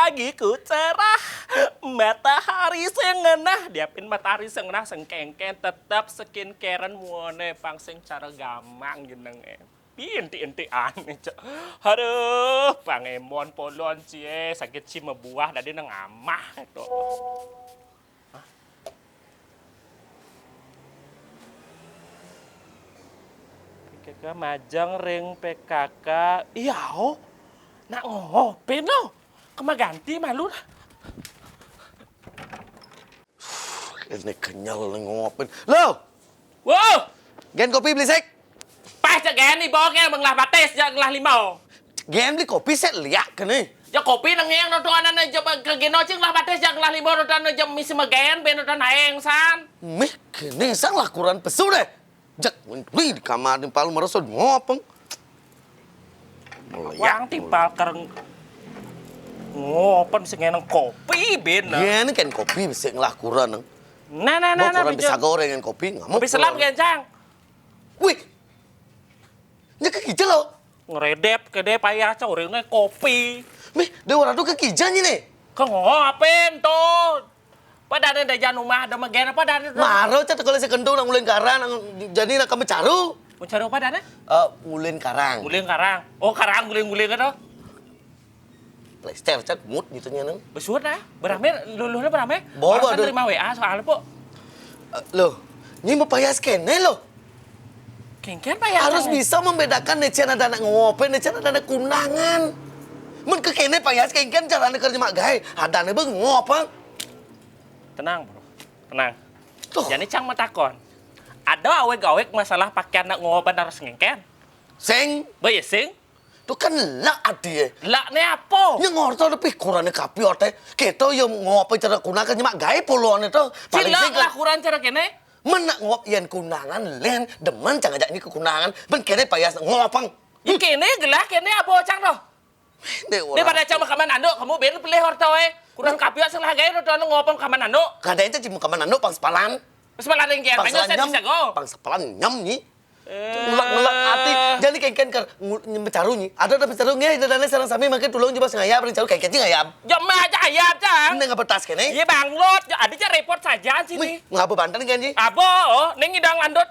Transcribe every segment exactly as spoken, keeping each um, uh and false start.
Gigiku cerah, matahari sing ngenah, diapin matahari sing ngenah, sing kéngkén tetep skincare-an muané pang sing cara gamang jenengé. Pi enti-entian, Cak. Aduh, pang émon polon cié, sakit ci mabuah dadi nang amah to. P K K majeng ring P K K. Iya, oh. Nak ngopi no. Kema ganti malu. Ini kenyal nih ngopin. Lo! Wow! Gen kopi belisik. Pas cek gen ibawa ke ngelah batis jak ngelah limau. Gen beli kopi set liak ke nih. Ya kopi nengeng no tuan ane jep ke geno cing ngelah batis jak ngelah limau no tuan jep misi megen ben no tuan haeng san. Mih kene sang lakuran pesu deh. Jak menteri di kamar ni palu merosot ngopeng. Wang timpal kereng ngopen sing eneng kopi ben. Gen kan kopi besi ngelah kuran. Nah nah nah nah. Kuran bisa goreng kan kopi ngamuk. Kopi selam gen cang. Wih. Nya kekija lo. Ngeredep kede payah cau ringe kopi. Mih, dewa ratu kekija nyi nih. Ke ngopen to. Padane da jan umah da megen apa dane to? Maro cat kalau sekentu nang ulin karang nang jadi nak kami caru. Mau caru apa dane? Eh, ulin karang. Ulin karang. Oh, karang guling-guling to. Plester cat mut gitu nya nang. Besuat ah. Berame luluhnya berame. Bawa nerima W A soal po. Eh, loh, ini mau payas kene loh. Kengken payas. Harus bisa membedakan nece ada anak ngopen, nece ada anak kundangan. Mun kekene payas kengken carane kerja mak gae. Adane be ngopang. Tenang, Bro. Tenang. Tuh. Jani cang matakon. Ada awek-awek masalah pakaian nak ngopen harus ngengken? Sing. Be ya sing. Tuh kan lak adie. Lak ne apa? Nya ngorto ada pikurane kapiot teh. Kita ya ngopen cara kundangan nyemak gae polone to. Paling sing lah kurang cara kene. Men nak ngop yen kundangan len demen cang ajak ni ke kundangan. Ben kene payas ngopang. Ya kene gelah kene apa cang to? Daripada cang makaman anduk, kamu ben pilih orto eh. Kurang kapiot sing lah gae to ngopang kaman anduk. Kada ente cuma kaman anduk pang sepalan. Sepalan yang kian pang sepalan nyam. Pang sepalan nyam ni. Ngelak-ngelak ati. Jadi kengken ker mecaru ni. Ada ada pecaru nge, ada dana sarang sami makin tulung coba sengayap, pecaru kengken sing ayam. Jam aja ayam cang. Ini ngapa tas kene? Iya banglut. Ada cak repot saja sini. Ngapa banten kan ji? Apa? Oh, neng idang andut.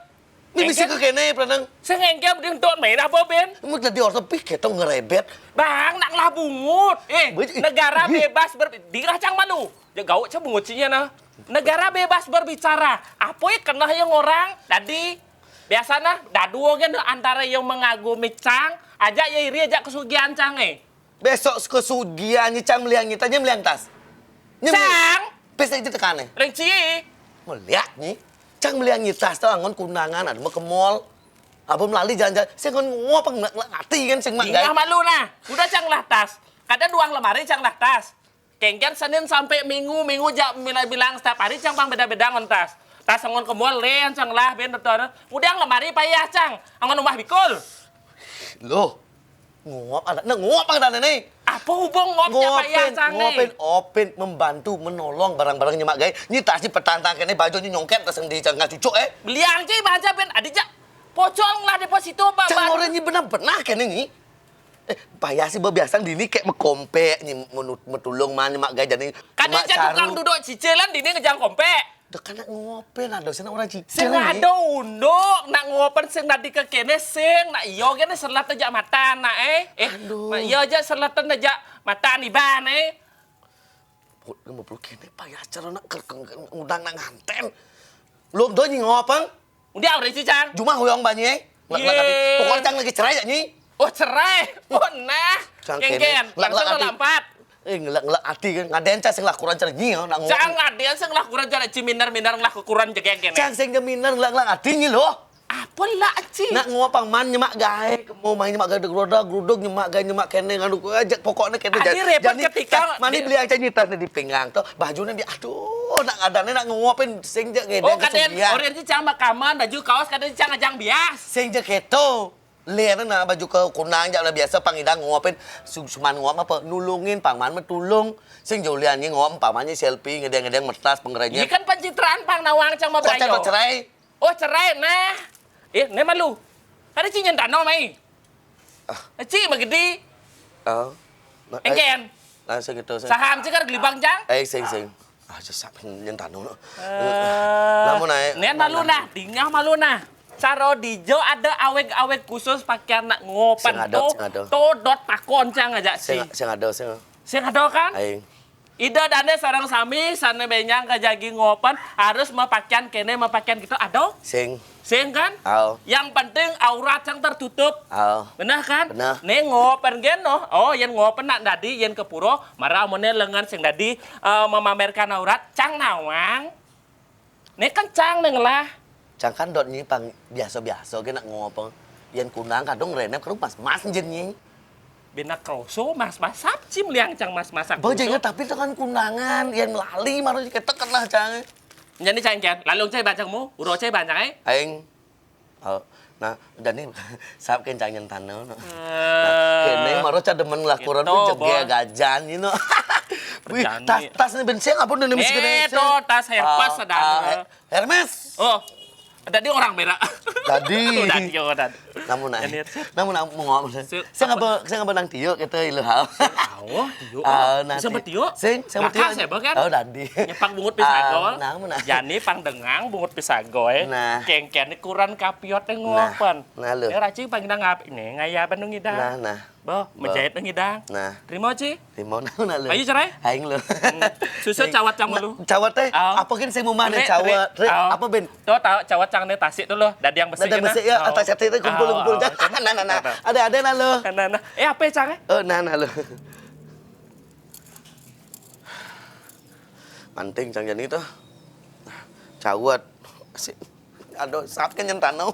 Ini bisa ke kene peranang. Sengengke udah untuk main apa ben? Mau jadi orang pih ketong ngerebet. Bang, nak lah bungut. Eh, negara bebas ber diracang malu. Ya gauk cak bungut cinya nah. Negara bebas berbicara. Apa ya kena yang orang tadi Biasana daduo kan antara yang mengagumi cang, aja ya iri aja kesugihan cang eh. Besok kesugihan ni cang meliang nyita nya meliang tas. Cang. Pesta itu tekane. Renci. Melihat ni. Cang meliang nyita tas tu angon kundangan ada mau ke mall. Apa melali jalan-jalan. Saya ngon ngopang ngelak ngelak ati kan sing mak. Ingat malu nah. Udah cang lah tas. Kada duang lemari cang lah tas. Kengken Senin sampai Minggu, Minggu jak bilang-bilang setiap hari cang pang beda-beda ngon tas. Tas angon ke mall len cang lah ben betul. Udah lemari payah cang. Angon rumah bikul. Loh. Ngop ada. Nah, ngop ada nih. Apa hubung ngop cang payah cang nih? Ngopin, opin membantu menolong barang-barang nyemak gae. Ni tas ni petantang kene baju ni nyongket tas yang di cang cucuk eh. Beliang ci baca ben ada jak. Pocong lah deposito ba. Cang orang ni benar-benar kene ni. Eh, payah sih bebiasang dini kayak mekompek ni menut metulung mana mak gae jadi. Kadang tukang duduk cicilan dini ngejang kompek. Dah kana ngopen ada sana orang cicil. Sing ada unduk nak ngopen sing tadi ke kene sing nak iyo kene selat aja mata nak eh. Eh, aduh. Nak iyo aja selatan aja mata ni ban eh. Put lima puluh kene payah cara nak ker undang nak nganten. Lu do nyi ngopeng. Udah udah sih cang. Cuma huyang banyak. Ngelak ngelak ati. Pokoknya cang lagi cerai ya nyi. Oh cerai. Oh nah. Cang kene. Langsung ngelak ati. Eh ngelak ngelak ati kan. Ngaden cang sing lakuran cara nyi ya. Cang ngaden sing lakuran cara ciminar minar ngelak kekuran jegeng kene. Cang sing jaminar ngelak ngelak ati nyi loh. Apa lah ci? Nak ngopang man nyemak gae. Mau main nyemak gae geruduk geruduk nyemak gae nyemak kene nganu aja pokoknya kene. Adi repot ketika mani beli aja nyitas di pinggang tuh. Bajunya di aduh nak adane nak ngopin sing je ngedeng. Oh kaden orang ci cang makaman baju kaos kaden cang ajang bias. Sing je keto. Ler na baju ke kunang jak udah biasa pang idang ngopin suman ngop apa nulungin pang man metulung. Sing jaulian nyi ngop pang man selfie ngedeng-ngedeng metas pengerenyep. Ini kan pencitraan pang nawang cang mau berayo. Kok cang cerai? Oh cerai nah. Eh, ne malu. Ada ci nyen dano mai. Ah. Ci magedi. Oh. Engken. Nah, sing gitu, sing. Saham sih kan gelibang, Cang. Eh, sing, sing. Ah, sesak nyen tanu. Eh, Namun naik. Nen malu nah, dingah malu nah. Caro dijo ada aweg-aweg khusus pakaian nak ngopen Sing ada, to, sing ada. To dot pakon, Cang, aja sih. Sing, sing ada, sing. Sing ada kan? Aing. Ida dane sareng sami sane benyang ka jagi ngopen harus mapakaian kene, mapakaian gitu, ado? Sing. Sing kan? Au. Yang penting aurat yang tertutup. Au. Benar kan? Benar. Nih ngopen geno. Oh, yen ngopen nak dadi yen ke puro, mara mone lengan sing dadi eh, memamerkan aurat, cang nawang. Nih kencang nih lah. Cang kan dot nyi pang biasa-biasa ge nak ngopo. Yen kunang kadung renep kadung mas-mas nyen nyi. Bina kroso mas-mas sapci meliang, cang, mas-masak. Bojengnya tapi itu kan kunangan, yen lali maru kita kenah, Cang. Nyani, cang, kian. Lalu cai bancangmu, uro cai bancang, eh. Aing. Oh, nah, jadi sap kencang nyen tanu. Nah, Eh, kene maru ca demen lakuran Gitu, tuh jege Bos. Gajan, you know. Wih, Berjani. Tas-tas nih ben sing apa nih mesti Eh, tuh, tas Hermes ada. Hermes. Oh, tadi orang berak. Tadi. Udah, yo, udah. Namun nah. Ini. Namun nah, mau ngomong. Si- Saya nggak be-, saya nggak benang tiuk kita ilu hal. Oh, tiuk. Ah, nah, Bisa ti- tiuk. Sing, sing Bakal tiuk. Saya, kan? Oh, tadi. Nyepang bungut pisagol. Ah, namun nah. Jani pang dengang bungut pisagol. Nah. Kengken ini kuran kapiot yang ngopen. Nah, lu. Ini racing pang ngidang ngap ini ngaya bandung ngidang. Nah, nah. Boh, menjahit ngidang. Nah. Terima, Ci. Lima namun nah, lu. Ayo, cerai. Aing lu. Susu cawat cang lu. Cawat teh. Au. Apa kan saya mau mana Re, cawat? re, Re, au. Apa ben? Tuh, tahu cawat cang nih tasik tuh loh. Dadi yang besi. Dada besi ya, atas hati itu kumpul-kumpul. Nah, nah, nah. Ada, ada nah, lu. Nah, nah, nah. Eh, apa ya, cang? Eh? Oh, nah, nah, lu. Manting, Cang, jani tuh. Cawat. Si, aduh, sap kan nyen tanu.